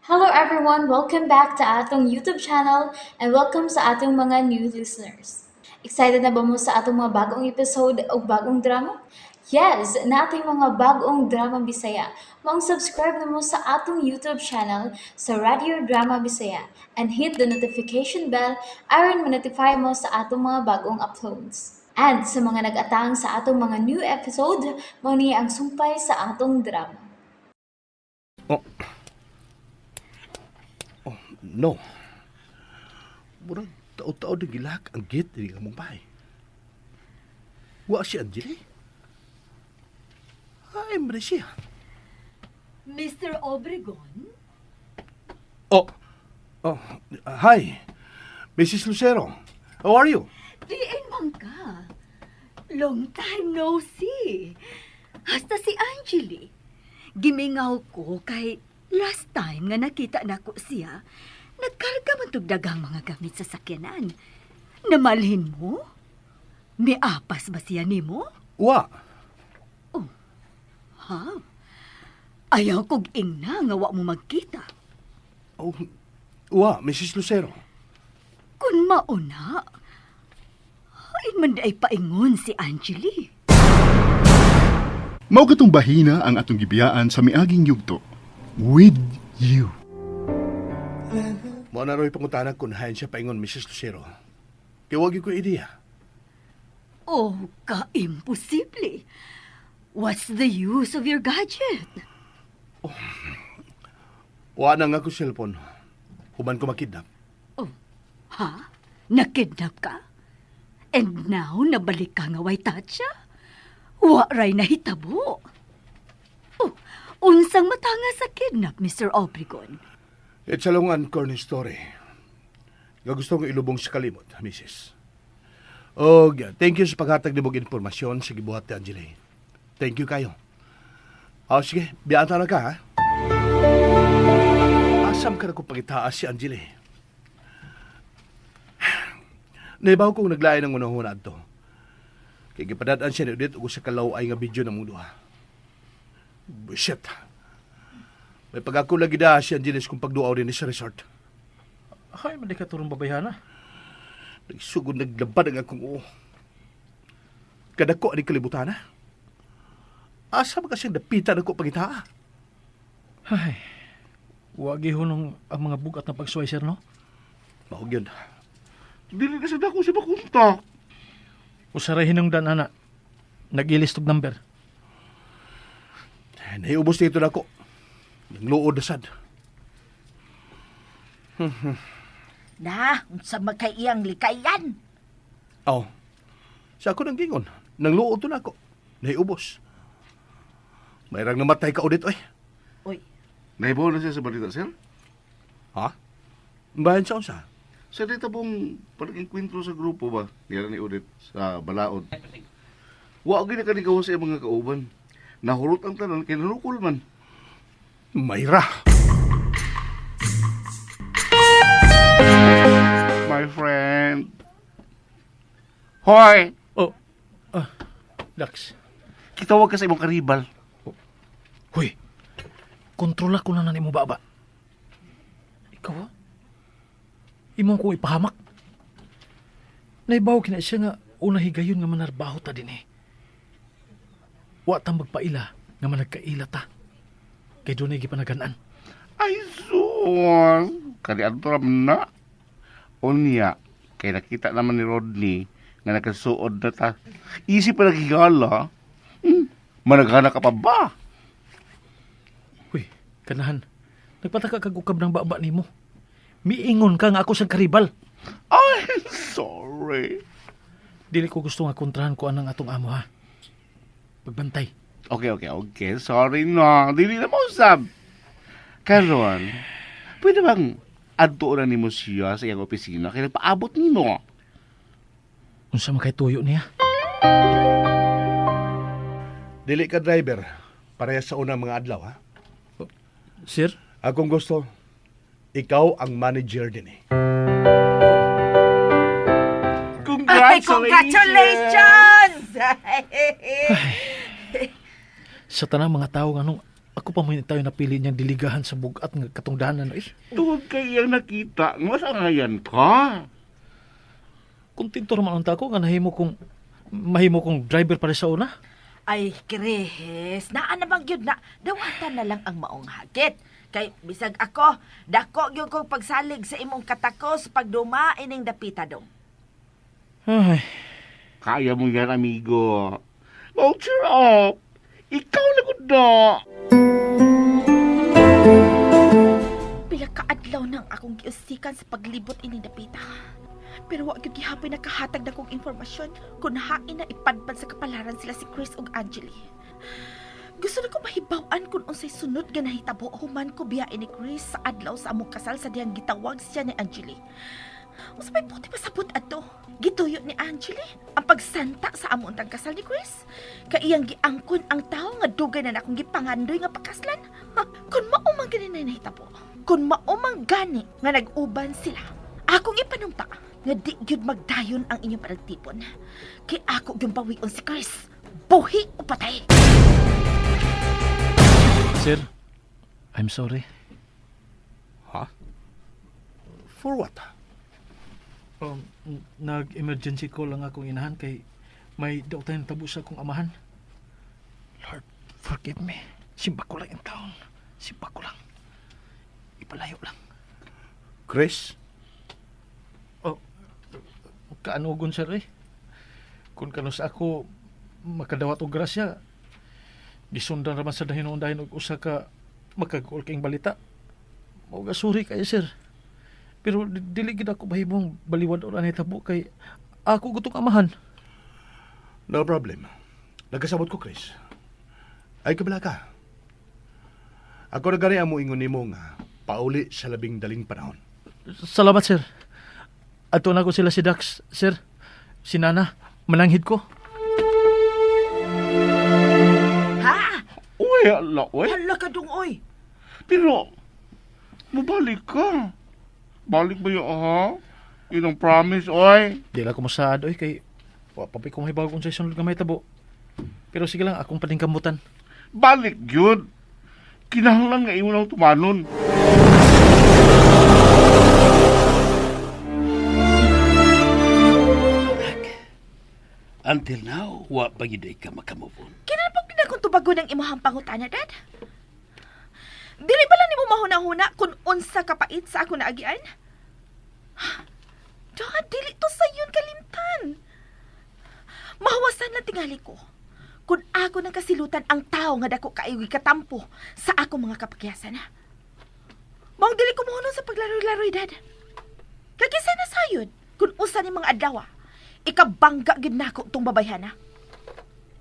Hello everyone! Welcome back to atong YouTube channel and welcome sa atong mga new listeners. Excited na ba mo sa atong mga bagong episode o bagong drama? Yes! Nating mga bagong drama Bisaya. Maong subscribe na mo sa atong YouTube channel sa Radio Drama Bisaya and hit the notification bell aron ma-notify mo sa atong mga bagong uploads. And sa mga nag-atang sa atong mga new episode, mao ni ang sumpay sa atong drama. Oh. Oh, no. Murag tao-tao na gilak ang gate ni among bahay. Wa si Angeli. Ay, man siya. Mr. Obregon? Oh. Oh, hi. Mrs. Lucero. How are you? Diin man ka. Long time no see. Hasta si Angeli. Gimingaw ko kay last time nga nakita nako siya, nagkarga man tug daghang mga gamit sa sakyanan. Namalhin mo? Miapas ba siya nimo? Wa. Ha? Ayaw kog ingna nga wa mo magkita. Oh, wa, Mrs. Lucero. Kung mauna, ay man ay paingon si Angeli. Mao katong bahina ang atong gibiyaan sa miaging yugto. With you. Mo na ro'y pangutana kung hain siya paingon, Mrs. Lucero. Kay wag ko ideya. Oh, ka-imposible. What's the use of your gadget? Wa na nga ko cellphone. Human ko makidnap. Oh, ha? Nakidnap ka? And now, nabalik ka nga way tatsa? Wa ray nahitabo. Oh, unsang matanga sa kidnap, Mr. Obregon? It's a long and corny story. Nga gusto kong ilubong sa kalimot, Mrs. Og thank you sa paghatag nimo og impormasyon sa gibuhat ni Angeli. Thank you kayo. Oh, sige, biyaan na ka, ha? Asam ka na kung pangitaas si Angeli. Naibaw kong naglain ng unahuna adto. Kay gipadad-an siya ni Odette og usa ka law-ay nga video ng mong duha. Shit. May pag-ako lagi da si Angeles kung pagduaw din sa resort. Ay, man di ka turong babayhana. Nagsugod naglabad ang akong uo. Kadako ani kalibutan, ha? Asa ba kasi dapitan ako pangitaa? Ay, wagi hunong ang mga bugat na pagsuway, sir, no? Mao gyud. Dili na sa dako siya makontak. Usaray hinungdan, ana. Nag-ilis tog number. Nahiubos dito na ako. Nangluod na sad. Na, unsa man kay iyang likayan? Oh. Sa ako nang gingon. Nangluod to na ako. Nahiubos. Mayrang namatay ka ulit, oy. Uy, Naibaw na siya sa balita, sir. Ha? Bayan sa unsa? Sa dito pong parang sa grupo ba? Nila ni Odette sa Balaod. Wa gyud na kanigaw sa iyang mga kauban. Nahurot ang tanan kay nanukol man. Mayra. My friend. Hoy! Oh, ah, Dax. Kitawag ka sa imong karibal. Huy, kontrola ko na na nimo baba. Ikaw, ah? Imo ko ipahamak. Naibaw kina siya nga una higayon nga manarbaho ta din eh. Wa ta magpaila nga managkaila ta. Kay dunay gipanagan-an. Ay, sus! Kani adto ra man na. Unya, kay nakita naman ni Rodney nga nakasuod na ta. Easy pa nagigala. Managhana ka pa ba? Huy, kanahan. Nagpataka kag ukab ng baba nimo. Miingon ka nga ako sa karibal. Ay, sorry. Dili ko gusto nga kontrahan ko anang atong amo ha. Pagbantay. Okay. Sorry na. Dili na mo usab. Karon, pwede bang adto na nimo siya sa iyang opisina kay nagpaabot nimo? Unsa man kay tuyo niya? Dili ka driver. Pareha sa unang mga adlaw, ha? Sir? Akong gusto, ikaw ang manager din eh. Ay, congratulations! Sa tanang mga tao nga nung Ako pa man tayo napili niyang diligahan sa bugat nga katungdanan eh. Tungod kay iyang nakita, nga sa ngayan ka. Kontento raman unta ko nga nahimo kong mahimo kong driver para sa una. Ay, Chris, naa na bang yun na dawatan na lang ang maong hagit. Kay bisag ako, dako gyud kong pagsalig sa imong katakos pagduma ining dapita dong. Ay, Kaya mo yan, amigo. Oh, cheer up. Ikaw na gud na. Pila ka adlaw nang akong giusikan sa paglibot ini dapita. Pero wa gyud gihapon nakahatag na kong impormasyon kung hain na ipadpad sa kapalaran sila si Chris ug Angeli. Gusto na ko mahibaw-an kung unsay sunod nga nahitabo human ko biyain ni Chris sa adlaw sa among kasal sa dihang gitawag siya ni Angeli. Unsa may puti pasabot adto? Gituyo ni Angeli ang pagsanta sa among untang kasal ni Chris. Kay iyang giangkon ang tawo nga dugay na nakong gipangandoy nga pakaslan. Ha, kung mao man gani na nahitabo, kung mao man gani nga nag-uban sila, akong ipanumpa nga di gyud magdayon ang inyong panagtipon. Kay ako gyud bawion si Chris. Buhi o patay. Sir, I'm sorry. Ha? For what? Nag-emergency call lang akong inahan kay may daw tayong tabo sa akong amahan. Lord, forgive me. Simba ko lang yung taon. Simba ko lang. Ipalayo lang. Chris? Oh, kaanugon sir eh. Kung kanus ako makadawat og grasya, gisundan raman sa dahinon dahin og usa ka makagol kayong balita. Mao ga sorry kayo sir. Pero dili gid ako mahimong baliwad or anay tabo kay ako gutong amahan. No problem. Nagkasabot ko, Chris. Ay, kabila ka. Ako na gani ang moingon nimo nga pauli sa labing daling panahon. Salamat sir. Ato na ko sila si Dax, sir. Si Nana, mananghid ko. Ha? Uy, ala, uy. Hala ka dong oy. Pero, mabalik ka. Balik ba yun, ha? Yun ang promise, oy. Di lang ko masaad oy kay wa pa ko mahibaw kung sa sunod nga may tabo. Pero sige lang akong paningkamutan. Balik yun. Kinahanglan nga imo nang tumanon. Until now, wa pa gyud ay ka makamove on. Kinahanglan pag na kong tubagon ang imong pangutana, Dad. Dili ba lang nimo mahuna-huna kung unsa kapait sa ako naagian? Dad, dili to sayon kalimtan. Mahawasan na tingali ko. Kung ako nang kasilutan ang tao nga dako kaayo katampo sa akong mga kapakyasan. Maong dili ko mohunon sa paglaroy-laroy, Dad. Kagisa na sayon kung usa ni mga adlaw. Ikabangga gid nako tong babayhana.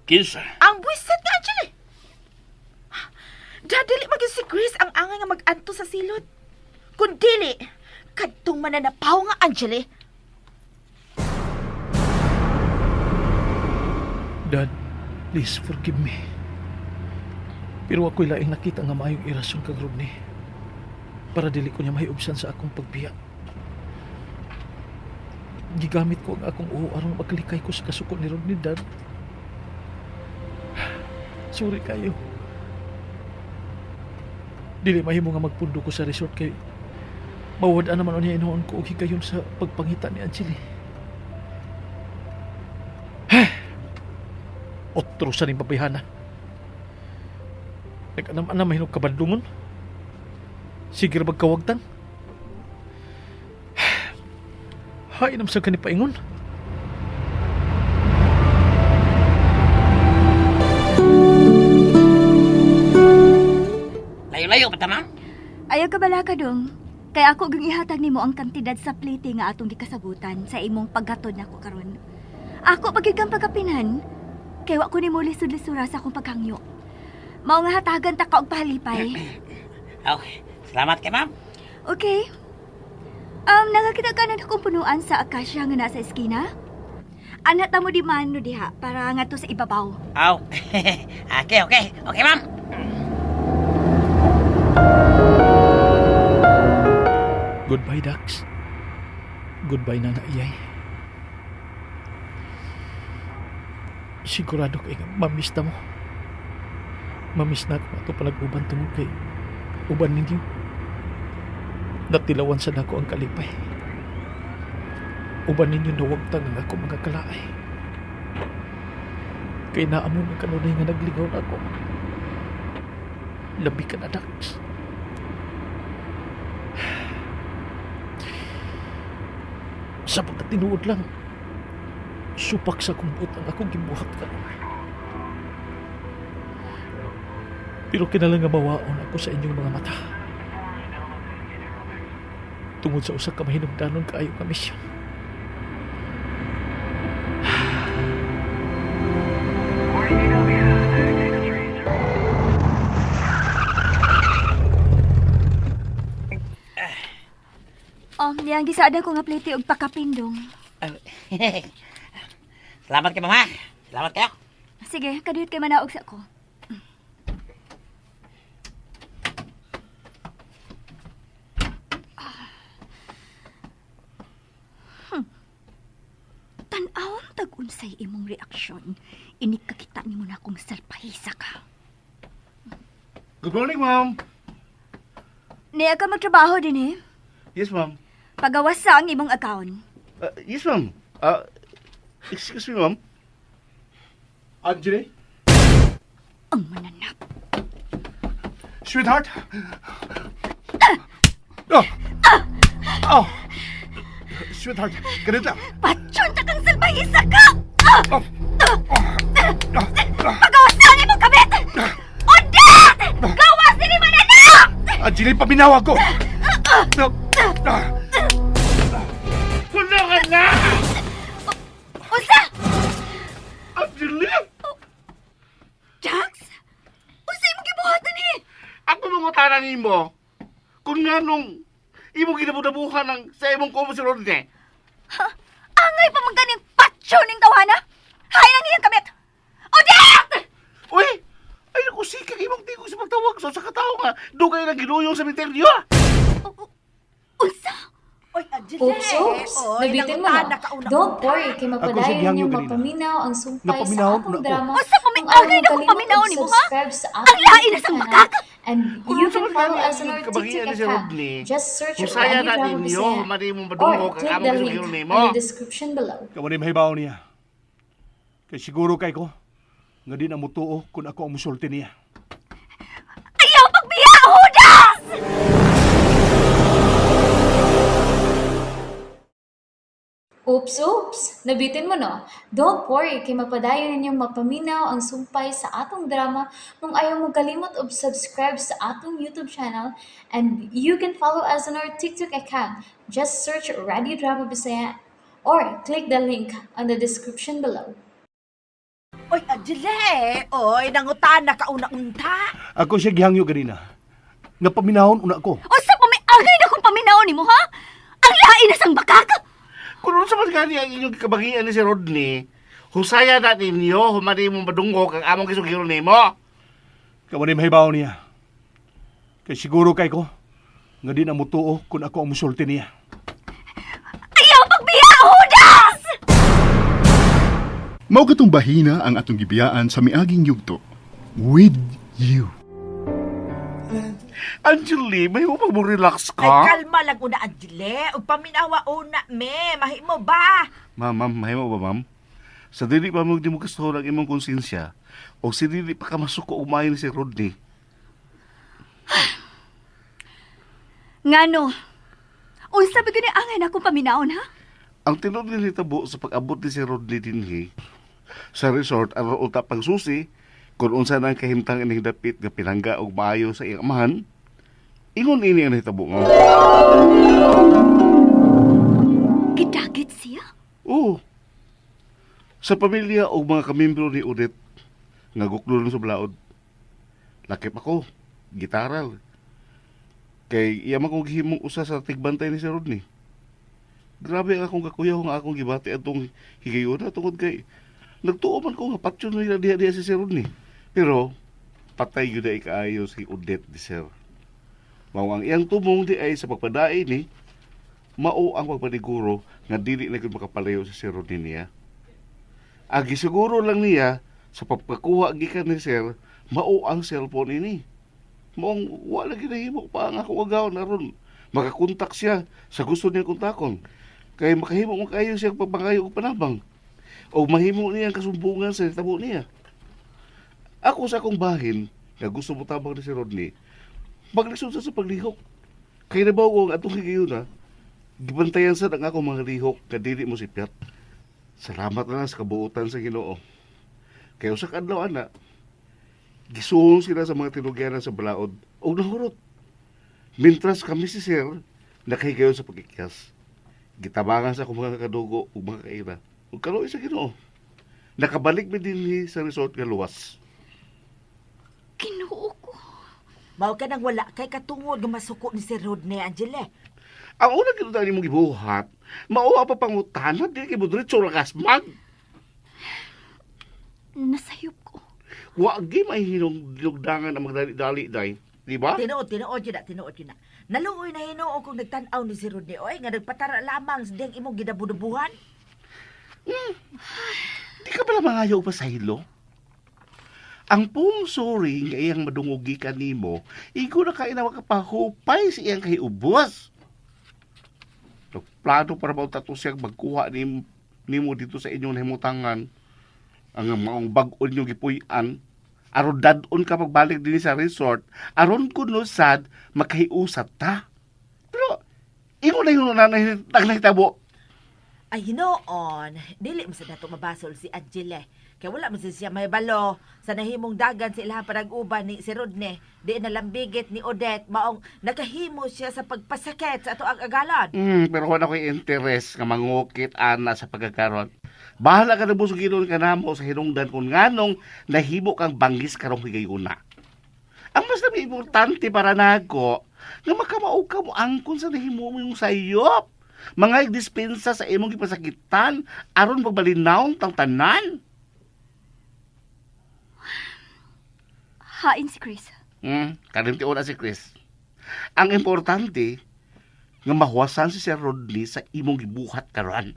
Kinsa? Ang buwisit nga, Angeli! Dad, dili maging si Chris ang angay nga mag-anto sa silot. Kung dili, kadtong mananapaw nga, Angeli. Dad, please forgive me. Pero ako'y laing nakita nga maayong irason kag Rodney. Para dili ko niya mahiubsan sa akong pagbiya. Gigamit ko ang akong uho aron maglikay ko sa kasuko ni Rodney, Dad. Sorry kayo. Dili mahimo nga magpundo ko sa resort kay mawad-an naman unya inuon ko og higayon sa pagpangita ni Angeli. Otro sa ning babayhana. Nag-anam-anam mahinog kabadlungon. Sige ra magkawagtan. Hain sa kani paingon. Layo-layo pa ta, ma'am. Ayaw ka bala ka dong. Kay ako ging ihatag nimo ang kantidad sa plate nga atong gikasabutan sa imong paggatod nako karon. Ako pagid kang pagkapinan. Kay wa ko nimo lisod-lisura sa akong paghangyo. Mao nga hatagan ta ka og pahalipay. Okay. Salamat kay ma'am. Okay. Nakakita ka na akong punuan sa akasya nga nasa eskina? Anak ta mo di mano diha para nga to sa ibabaw. Aw. Okay, okay. Okay, ma'am. Goodbye, Dax. Goodbye, Nana Iyay. Sigurado kay nga mamista mo. Mamiss na ako ato panag-uban tungod kay uban ninyo. Natilawan sa nako ang kalipay. Uban ninyo nawagtang ang ako mga kalaay. Kay naamo nga kanunay nga nagligaw na ako. Labi ka na, Dax. Sa pagkatinuod lang, supak sa akong butang akong gibuhat karon. Pero kinahanglan nga mawaon ako sa inyong mga mata. Tungod sa usa ka mahinungdanon kaayo nga misyon. Oh, diyang gisadan ko nga plete og pakapindong. Salamat kay mama. Salamat kayo. Sige, kadiyot kay manaog sa ko. Tan-awon tag unsay imong reaksyon. Inig kakita nimo na kung salpahisa ka. Good morning, ma'am. Niya ka magtrabaho din eh. Yes, ma'am. Pagawas sa ang imong account. Yes, ma'am. Excuse me, ma'am. Anjali? Ang mananap. Sweetheart? Oh! Oh! Sweetheart, ganito lang. Patyon ta kang salpahisa ka! Oh! Pagawas sa ang imong kabit! Odette! Gawas dinhi mananap! Anjali, paminawa ko! No. Ah. Tulungan na! Unsa? Angeli! Jax? Unsa imong gibuhat dinhi? Ako mangutana nimo. Kung nganong imong ginabudabuhan ang sa imong kumo si Rodney. Ha? Angay pa man ganing patyon ning tawana? Hay ang iyang kabit! Odette! Uy! Ay, naku, sikang imong tingog sa pagtawag so sa katao nga. Dugay lang ginuyong sa misteryo. Unsa? Oy, Angeli. Oops, oops. Oy, Nabitin mo nangutana na. ka una. Don't worry, kay Ako sa mapadayon gihangyo ninyong ganina. mapaminaw ang sumpay sa Napaminawon atong na ako. drama. Unsa pa may Kung ayaw angay mong na kong kalimot paminaw nimo, ha? subscribe sa Ang atong lain na YouTube sang channel. makak! And Kung you unsa can man follow gani us on ang our kabagian TikTok ni si account. Rodney, Just search Husaya Randy na Drama ninyo, Bisaya mali mong or madungog ang click among the link gisugiro nimo. on the description below. Kaya wala mahibaw niya. Kay siguro kay ko, nga di na mutuo kung ako ang musulti niya. Ayaw pagbiya, Judas! Oops, oops! Nabitin mo no? Don't worry, kay mapadayon ninyong mapaminaw ang sumpay sa atong drama kung ayaw mo kalimot og subscribe sa atong YouTube channel, and you can follow us on our TikTok account. Just search Radio Drama Bisaya or click the link on the description below. Oy, Angeli. Oy, nangutana ka una-unta. Ako siya gihangyo ganina. Napaminahon una ko. Unsa pa may angay na kong paminaw nimo, ha? Ang lain na sang bakak! Kung unsa man gani ang inyong kabagian ni si Rodney, husaya na ninyo, humani mong madungog ang among gisugiro nimo. Kaya wala mahibaw niya. Kay siguro kay ko, nga di na mutuo kung ako ang musulti niya. Ayaw pagbiya, Judas! Mao katong bahina ang atong gibiyaan sa miaging yugto. With you. Angeli, may upang mo relax Ay, ka. kalma lang una, Angeli. Ug paminawa una, me. Mahimo ba? Ma'am, ma'am, mahimo ba, ma'am? Sa dili pa mo di mo gusto ang imong konsensya, o sa dili pa ka masuko umayon ni si Rodney. Ngano? Unsa ba gani angay na akong paminawon, ha? Ang tinuod nga nitabo sa pag-abot ni si Rodney dinhi sa resort aron uta pagsusi kung unsa nang kahimtang ining dapit nga pinangga og maayo sa iyang amahan, ingon ini ang nahitabo nga. Gidagit siya? Oo. Sa pamilya o mga kamembro ni Odette nga guklon sa balaod. Lakip ako, gitaral. Kay iya man kong gihimong usa sa tigbantay ni si Rodney. Grabe ang akong kakuyaw nga akong gibati atong higayuna tungod kay nagtuo man ko nga patyon nila diha diha si Sir Rodney. Pero patay gyud ay kaayo si Odette di sir. Mao ang iyang tumong di ay sa pagpadaay ni mao ang pagpaniguro nga dili na gyud makapalayo si Sir Rodney niya. Ang gisiguro lang niya sa pagpakuha gikan ni Sir, Mao ang cellphone ini. Maong wala ginahimo pa ang akong agaw na ron. Makakontak siya sa gusto niya kontakon. Kay makahimo mo kayo siya pagpangayo og panabang. O mahimo niya ang kasumbungan sa tabo niya. Ako sa akong bahin, nga gusto mo tabang ni si Rodney, maglisod sa paglihok. Kay nabaw ko ang atong higayuna, gibantayan sad ang akong mga lihok nga dili mo sipyat. Salamat na lang sa kabuotan sa Ginoo. Kay usa ka adlaw ana, gisuhong sila sa mga tinugyanan sa balaod og nahurot. Mintras kami si Sir, nakahigayon sa pagkikyas. Gitabangan sa akong mga kadugo ug mga kaira. Ug kaluoy sa Ginoo. Nakabalik mi dinhi sa resort nga luwas. Ginoo ko. Mao ka nang wala kay katungod nga masuko ni si Rodney, Angela. Ang unang kinutaan nimong gibuhat, mao pa pangutana dili kay mo diretso ra kasmag. Nasayop ko. Wa gi may hinugdangan ang magdali-dali day, di ba? Tinuod, tinuod yun na, tinuod yun na. Naluoy na hinoo kung nagtan-aw ni si Rodney, oy, nga nagpatara lamang sa diyang imong gidabudubuhan. Di ka pala mangayo pa sa hilo? Ang pungsuri nga iyang madungugi kanimo, igo na kay na makapahupay sa iyang kahiubos. Nagplano para ba tato siyang magkuha nimo dito sa inyong nahimutangan. Ang maong bag-on niyong gipuy-an, aron dad-on ka pagbalik dinhi sa resort, aron kuno sad makahiusat ta. Pero ingon na yun na nahitabo. Ay, hinoon, dili mo sa nato mabasol si Angela. Kaya wala mo siya may balo sa nahimong dagan sa ilahang panag-uban ni si Rodney. Di na lambigit ni Odette, maong nakahimo siya sa pagpasakit sa ato ang agalan. Pero wala ko'y interes nga mangukit ana sa pagkakaron. Bahala ka na busuginon ka namo sa hinungdan kung nganong nahimo kang bangis karong higayuna. Ang mas nami importante para nako nga makamao ka mo angkon sa nahimo mo yung sayop. Mga dispensa sa imong gipasakitan aron pagbalinaw tang tanan. Hain si Chris. Kalimti na si Chris. Ang importante nga mahuwasan si Sir Rodney sa imong gibuhat karon.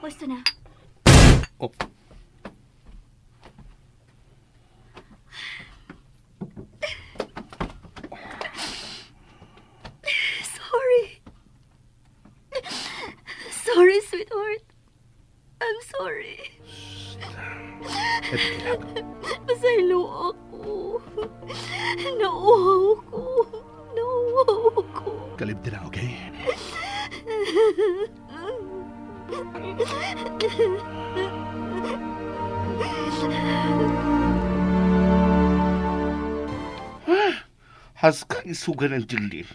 Pwesto na. Oh. Sorry. Sorry, sweetheart. I'm sorry. Pasaylo ako. Nauhaw ko. Nauhaw ko. Kalibti na, okay? Haska isugan ang jili.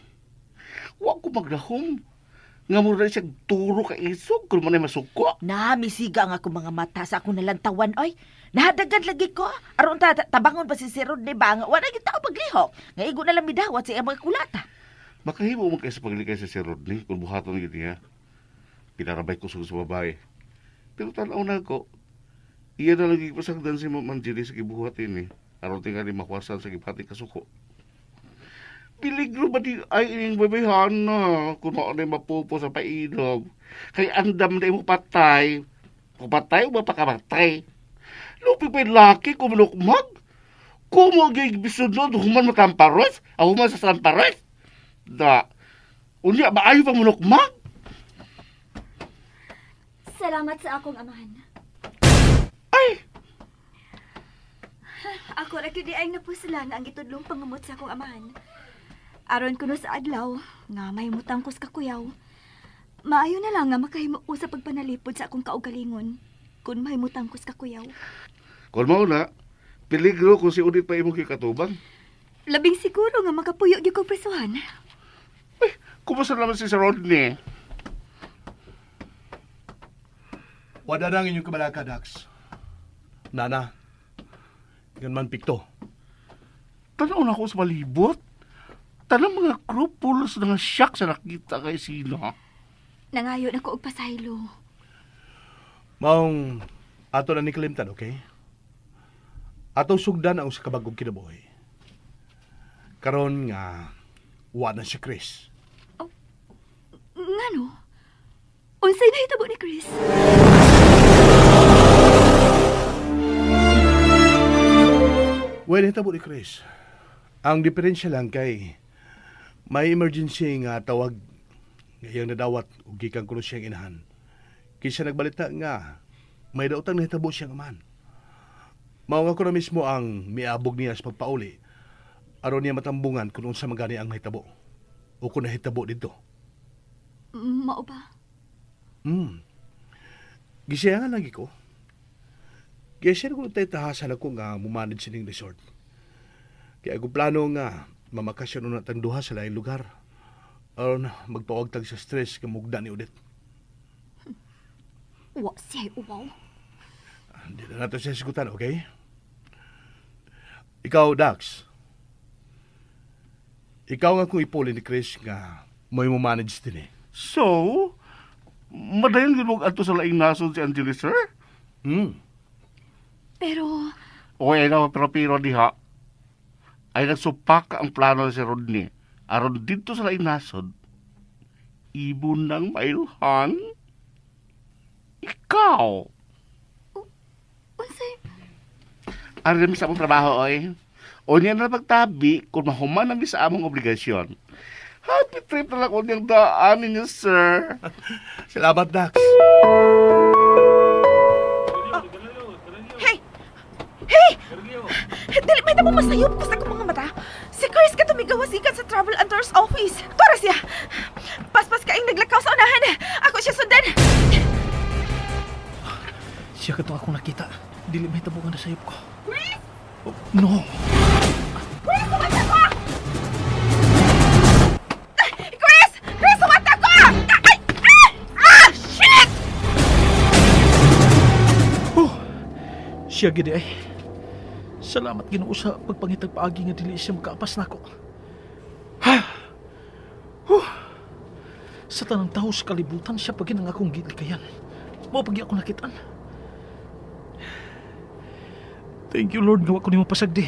Wa ko maglahom. Nga mo rin siya turo ka isog kung manay masuko. Na, misiga ang akong mga mata sa akong nalantawan, oy. Nahadagan lagi ko. Aron ta, tabangon pa si si Rodney ba? Nga, wala gyud tao paglihok. Nga igo na lang midawat sa iyang mga kulata. Makahimo man kayo sa paglikay sa si Rodney kung buhaton gyud niya. Pinarabay ko sa babae. Pero tanaw na ko, iya na lagi pasagdan si Ma'am Anjali sa gibuhat ini. Aron tingali makuwasan sa gipati kasuko. Piligro ba di ay ining babayhana kung ano mapupo sa painom. Kay andam na imo patay. Kung patay o mapakamatay. Lupi pa'y laki kumunukmag. Kumo gay bisunod human matamparos, ah, human sa samparos. Da. Unya ba ayo pa munukmag? Salamat sa akong amahan. Ay, Ako ra gyud ay napuslan ang gitudlong pangamot sa akong amahan. Aron kuno sa adlaw nga may mutangkos kakuyaw. Maayo na lang nga makahimo ko sa pagpanalipod sa akong kaugalingon kun may mutangkos kakuyaw. kung mao na, peligro kung si Udit pa imong kikatubang. Labing siguro nga makapuyo gyud kog presuhan. Ay, kumusta naman si Sir Rodney? Wala na ang inyong kabalaka, Dax. Nana, gan man pikto. Tanaw na ako sa palibot. Tanang mga crew pulos na nga shock sa nakita kay sino. Nangayo na ko og pasaylo. Maong ato na ni kalimtan, okay? Atong sugdan ang usa ka bagong kinabuhi. Karon nga wa na si Chris. Ngano? Unsay nahitabo ni Chris? Well, hitabo ni Chris. Ang diferensya lang kay may emergency nga tawag nga iyang nadawat ug gikan kuno siyang inahan. Kaysa nagbalita nga may daotang nahitabo siyang amahan. Mao nga ko na mismo ang miabog niya sa pagpauli aron niya matambungan kung unsa man gani ang nahitabo o kung nahitabo dito. Mao ba? Gisiyangan lagi ko. Kaya ko tayo tahasan ako nga mumanage sining resort. Kaya ako plano nga mamakasyon na tang duha sa laing lugar. Aron magpawag tag sa stress kamugda ni Odette. Wa siya uwaw. Hindi na nato siya sigutan, okay? Ikaw, Dax. Ikaw nga kung ipuli ni Chris nga may mo manage din eh. So, madayon gid mo adto sa laing nasod si Angeli, sir? Pero Oy, ay na pero pero diha. Ay nagsupak ang plano si Rodney. Aron didto sa laing nasod, ibon ng mailhan. Ikaw. unsay Aron sa among trabaho, oy. O niya na pagtabi kung mahuman ang sa among obligasyon. Happy trip na lang unyang daan ninyo, sir. Salamat, Dax. Hey! Hey! Dili may tamo masayop ko sa akong mga mata. Si Chris ka tumigawasikan sa Travel and Tours office. Tora siya. Paspas kaing naglakaw sa unahan. Ako siya sundan. Siya katong akong nakita. Dili may tabo nga nasayop ko. Oh, no. Chris, sumata ko! Chris! Chris, sumata ko! Ay! Ah! Ah! Shit! Oh, siya gid ay. Salamat Ginoo sa pagpangitag paagi nga dili siya makaapas nako. Ha. Huh. Sa tanang tawo sa kalibutan siya pagin ang akong gilikayan. Mao pagi ako nakitaan. Thank you Lord nga wa ko nimo pasagdi.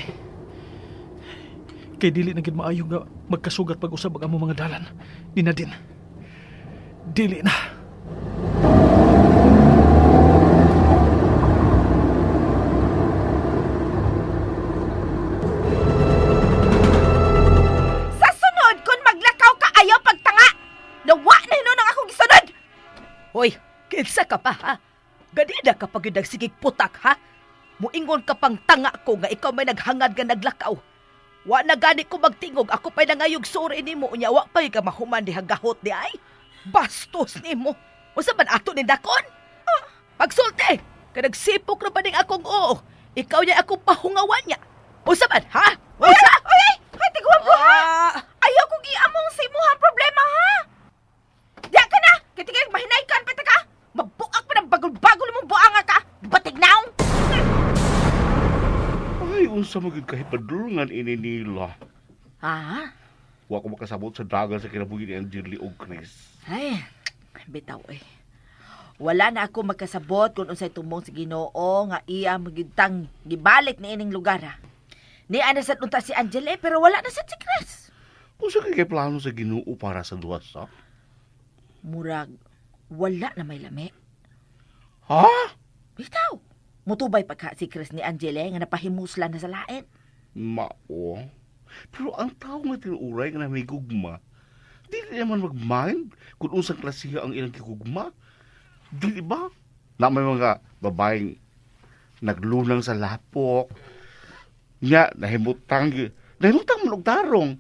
Kay dili na gid maayo nga magkasugat pag-usab ang among mga dalan. Ni Nadine. Dili na. Sa sunod, kung maglakaw ka ayaw pagtanga! Nawa na hinon ang akong gisunod! Hoy, kinsa ka pa ha? Ganina ka pag nagsigig putak ha? Muingon ka pang tanga ko nga ikaw may naghangad nga naglakaw. Wa na gani ko magtingog, ako pa'y nangayog suri nimo unya wa pa'y ka mahuman diha gahot di ay. Bastos nimo. Unsa man ato ni dakon? Ah, pagsulti, kay nagsipok ra ba ning akong oo. Ikaw niya akong pahungawan niya. Unsa man ha? Unsa? Oy, ay! Ay, tiguan bro ha! Ah, Ayaw ko giamong sa imuhang problema ha! Diya ka na! Kaya mahinay ka, pita ka! Mabuak pa ng bagol-bagol mong buanga ka! Batig naong! Ay, unsa magid kahipadulngan ini nila. Ha? Wa ko makasabot sa dagan sa kinabuhi ni Angeli og Chris. Ay, bitaw eh. Wala na ako magkasabot kung unsay tumong sa Ginoo nga iya magintang gibalik ni ining lugar ha. Ni ana sad unta si Angel eh, pero wala na sad si Chris. Unsa kay kay plano sa Ginoo para sa duha sa? Murag wala na may lami. Ha? Bitaw. Mutubay pa ka si Chris ni Angel eh, nga napahimusla na sa lain. Mao. Pero ang tao nga tinuuray nga may gugma, dili naman mag-mind kung unsang klasiha ang ilang gigugma. Dili ba? Na may mga babaeng naglunang sa lapok. Nya, nahimutang, nahimutang man og tarong.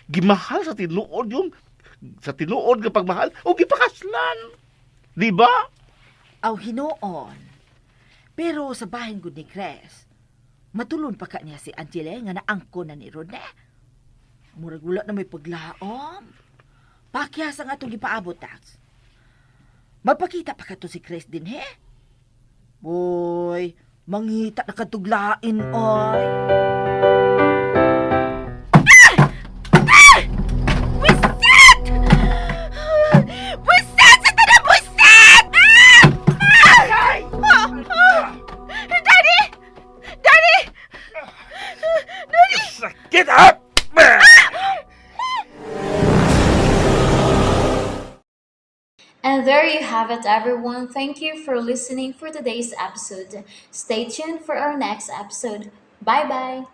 Gimahal sa tinuod yung sa tinuod nga pagmahal o gipakaslan. Di ba? Aw hinuon. Pero sa bahin gud ni Chris, matulon pa ka niya si Angel eh, nga naangko na ni Rene. Murag wala na may paglaom. Pakyas ang atong gipaabot, tax. Magpakita pa ka to si Chris din, he? Boy, mangita na katuglain, oy. Buisit! Buisit! Sa tanan, buisit! Ah! Ah! Get up! And there you have it, everyone. Thank you for listening for today's episode. Stay tuned for our next episode. Bye bye.